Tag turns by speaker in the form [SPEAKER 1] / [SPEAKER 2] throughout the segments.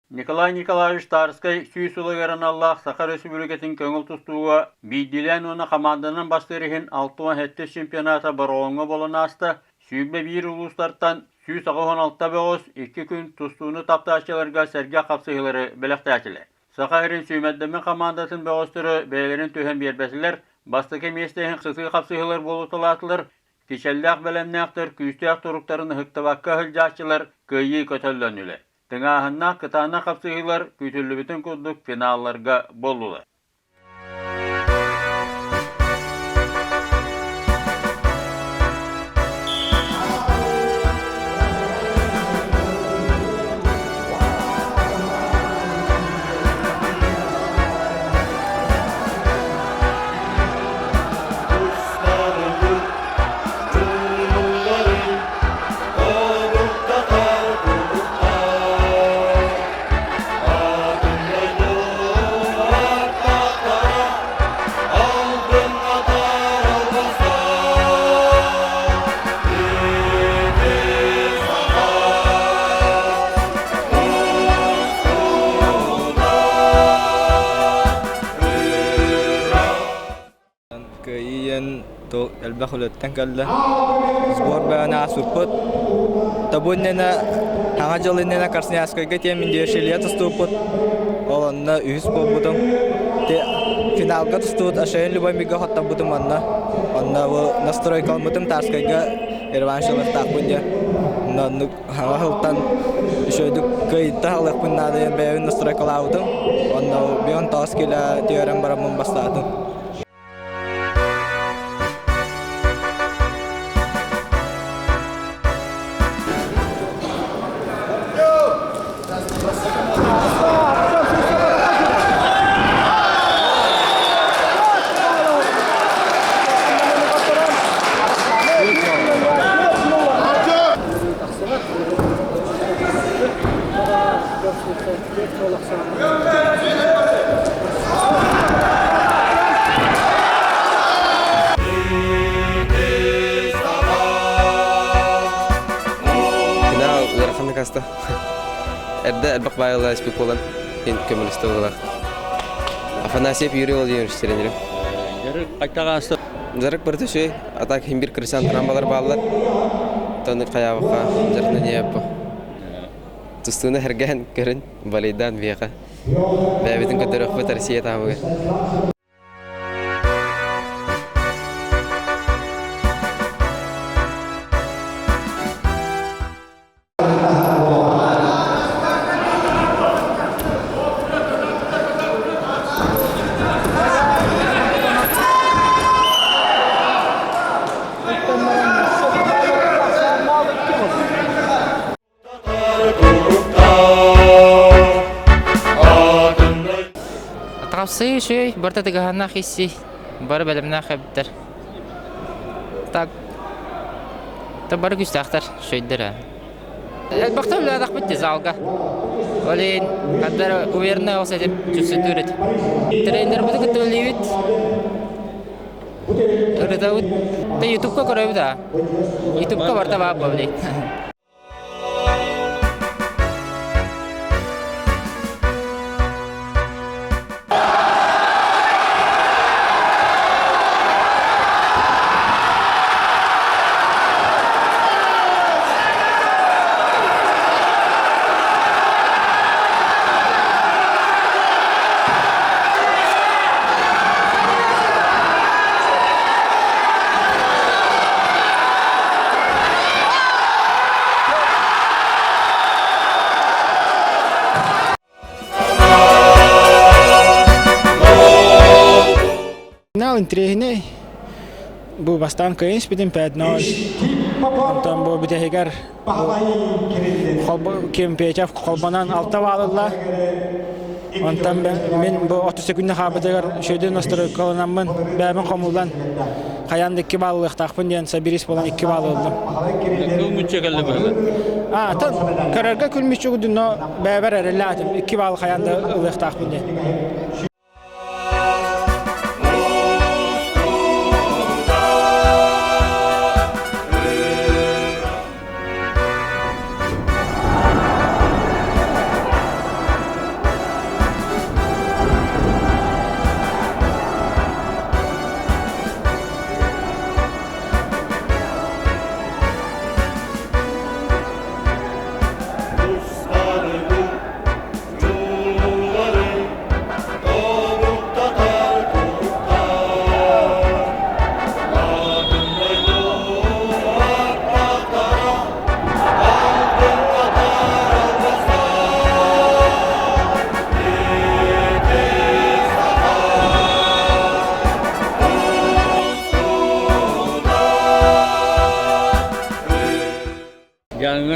[SPEAKER 1] Николай Николаевич Тарскай сүүс сылыгар аналлаах Саха Өрөспүүбүлүкэтин көҥүл тустууга биирдиилээн уонна хамаанданан бастыыр иһин 67 чемпионата Бороҕоҥҥо буолан ааста. 21 улуустартан 186 бөҕөс икки күн тустууну таптааччыларга сэргэх хапсыһыылары бэлэхтээтилэр. Саха сирин сүүмэрдэммит хамаандатын бөҕөстөрө бэйэлэрин түһэн биэрбэтилэр, бастакы миэстэ иһин сытыы хапсыһыылар буолуталаатылар, кичэллээх бэлэмнээхтэр күүстээх туруктарын ыһыктыбакка сылдьааччылар кыайыы көтөллөннүлэр. Тыҥааһыннаах кытаанах хапсыһыылар күүтүллүбүтүн курдук финалларга буоллулар.
[SPEAKER 2] Кыайыы элбэх үлэттэн кэллэ. Сбор бөҕөнү ааспыппыт. Табу иннинэ Саҥа дьыл иннинэ Красноярскайга тиэммин Дешелье тустубуппут. Ол онно үһүс буолбутум. Финалга тустубут Ашайын Любомирга хотторбутум онно. Онно бу настройкаламмытым Тарскайга реванш ылыахтаахпын диэн. Онно оннук Саҥа сылтан үчүгэйдик кыайта аһылыахпын наада диэн бэйэбин настройкалаабытым. Онно бион тоҕус кило түһэрэн бараммын бастаатым.
[SPEAKER 3] Финал ыараханнык аста. Эрдэ элбэх баайылаах испит буолан иһин көмөлөстө буолар. Афанасьев Юрий Владимирович тренерим.
[SPEAKER 1] Дьарык хайдах ааста?
[SPEAKER 3] Дьарык барыта үчүгэй. А так иһин бир кырысаан трамбалар бааллар. Тоннык хайаабакка дьарына не Тустууну эргээн көрүн, балейдаан биһиэхэ. Бэйэбитин көрдөрүөхпүт Россия таһымыгар.
[SPEAKER 4] Тахсыы үчүгэй, барыта тыгаһаннаах исси, бары бэлэмнээх эбиттэр. Так, бары күүстээхтэр, үчүгэйдэр ээ. Элбэхтэ үлэлээтэхпит дии залга. Ол иһин ханна уверенный ол этим чувствует этим. Тренербытын кытта үлэлиибит. Ырытабыт. Та ютубка көрөбүт аа. Ютубка барыта баар буоллай.
[SPEAKER 5] Финал интэриэһинэй. Бу бастаан кыайан испитим 5-0. Онтон бу бүтэһигэр Ким Петев холбонон алта баалылла. Онтон мин бу 30 секунда хаалбытыгар үчүгэйдик настройкаланаммын бэйэбин хомуллан хайаан да икки бааллыахтаахпын диэн сабирис буолан икки баал ыллым.
[SPEAKER 1] Күл мүччү кэллэ быһылы.
[SPEAKER 5] А, атын көрөргө күл мүччү кудунно бэйэбэр эрэллээтим икки баал хайаан да ылыахтаахпын диэн.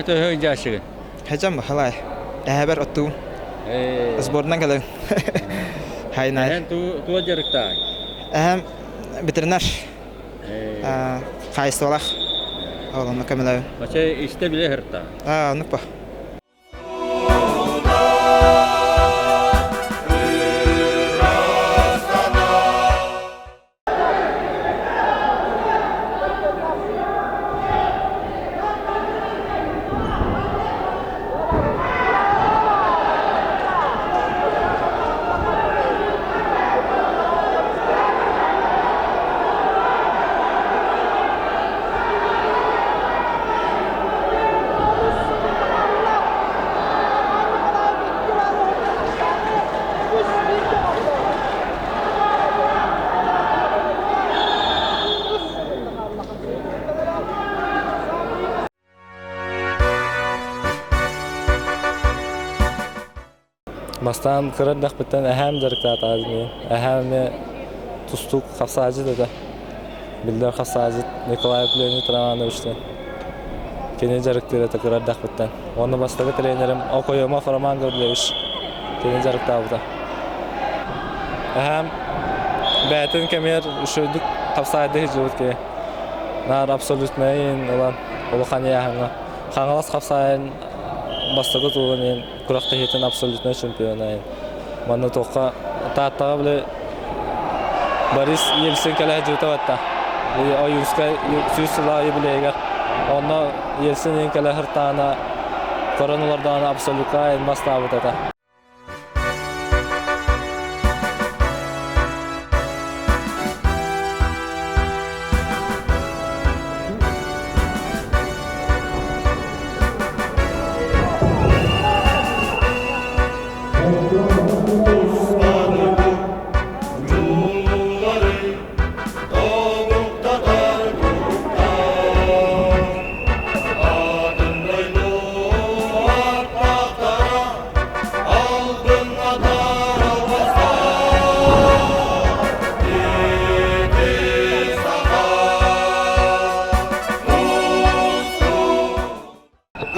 [SPEAKER 1] Манна төһө ыдьааччыгын?
[SPEAKER 2] Хачам бахалай. Эһэбэр оттуум. Сборынан кэлэн. Хайнай.
[SPEAKER 1] Эһэн туо дьарыктаах?
[SPEAKER 2] Эһэм ветеринар. Хаайыстыбалаах. Ол онно көмөлөбүн.
[SPEAKER 1] Бача истэ биле хырта.
[SPEAKER 2] Аа, оннук ба.
[SPEAKER 6] Бастаан кыра эрдэхпиттэн эһээм дьарыктаатаҕа миигин. Эһээм эмиэ тустуук хапсаадьыт этэ. Биллэр хапсаадьыт Николаев Леонид Романович диэн. Кини дьарыктыыр этэ кыра эрдэхпиттэн. Уонна бастакы тренерим Окоемов Роман Гаврильевич. Кини дьарыктаабыта. Эһээм бэйэтин кэмигэр үчүгэйдик хапсаайдыы сылдьыбыт киһи. Наар абсолютнайын ылан улахан ыйааһыҥҥа Хаҥалас хапсаайын бастакы туһун иһин күрэхтэһиитин абсолютнай чемпиона иһин. Манна туохха Тааттаҕа били Борис Ельцин кэлэ сылдьыбыта батта. Ойуунскай 100 сыла юбилейыгар. Онно Ельцин иһин кэлэ сыртаҕына көрөн олордоҕуна абсолютка бастаабыт этэ.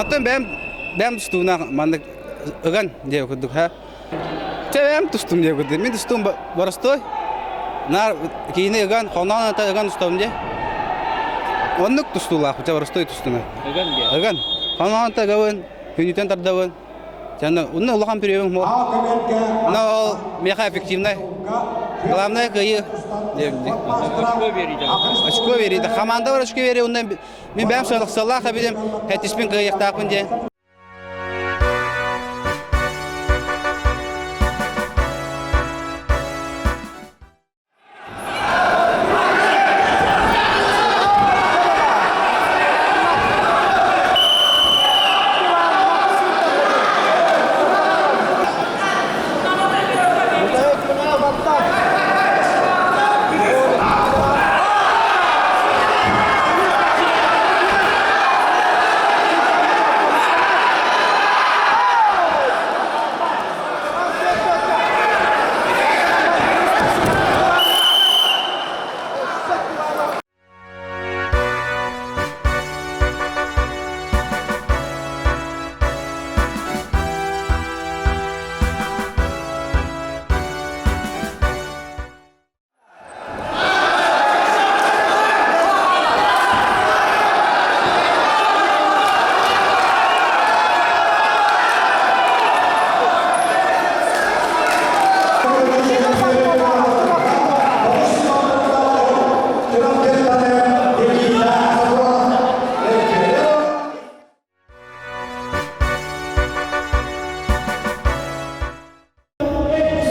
[SPEAKER 7] Оттон бэйэм бэйэм тустууна маннык ыган диэ курдук ха. Чэ бэйэм тустум диэ курдук. Мин тустуум боростой. Наар киини ыган, хоноон ата ыган тустабын дьэ. Оннук тустуулаах, чэ боростой тустуна.
[SPEAKER 1] Ыган диэ.
[SPEAKER 7] Ыган. Хоноон ата ыгабын, күнүтэн тардабын. Дьэ, онно улахан приемум суох. Но ол миэхэ эффективнай. Главное кыайыы.
[SPEAKER 1] Очко биэриитэ.
[SPEAKER 7] Очко биэриитэ. Команда бар очко биэри, онно мин бэйэм сыаллаах эбитим, хэтиспин кыайыахтаахпын диэн.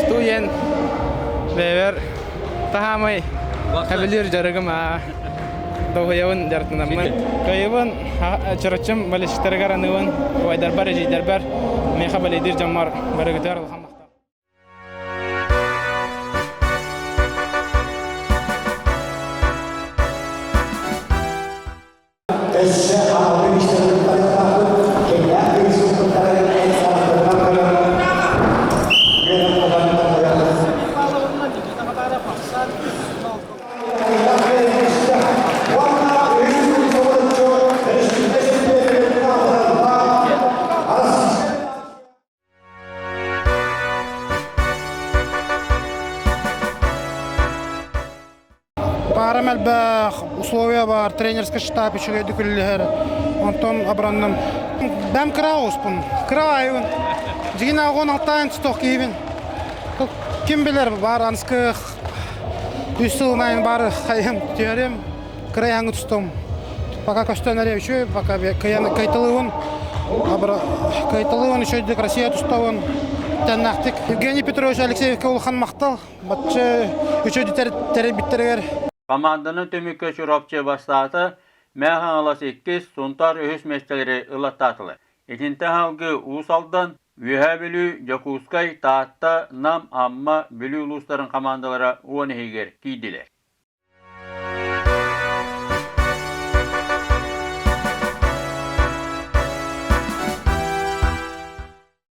[SPEAKER 8] Студент бэйэбэр таһаамай хэбилиир дьарыгым аа долгуйабын дьарыктанаммын. Кыайыбын чороччум болельщиктарыгар аныыбын, убайдарбар, эдьиийдэрбэр, миэхэ балейдиир дьоммор барыгытыгар улахан махтал.
[SPEAKER 9] Өссө аҕалыы истэрин кэмнээх кыыс
[SPEAKER 10] Паарам элбэх, условия баар, тренерскэй штаб үчүгэйдик үлэлэһэр. Онтон абыранным. Бэм кыра оҕуспун, кыра айыбын. Дьигин ааҕын алтаан тутуох киһибин. Ким билэр, баар анскы үс сылынан баар хайым түһэрим, кыра яҥы тустум. Пока көстөн эрэ үчүгэй, пока кыайталыыбын, кыайталыыбын үчүгэйдик Россия тустабын. Тэннэхтик. Евгений Петрович Алексеевка улахан махтал. Бачча үчүгэй тэрийбиттэригэр.
[SPEAKER 1] Команданы түмүккэ Чурапчы бастаата, Мэҥэ Хаҥалас иккис, Сунтаар үһүс миэстэлэри ылаттаатылар. Итинтэн салгыы Уус Алдан, Үөһээ Бүлүү, Дьокуускай, Таатта, Нам, Амма, Бүлүү улуустарын хамаандалара 10 иһигэр киирдилэр.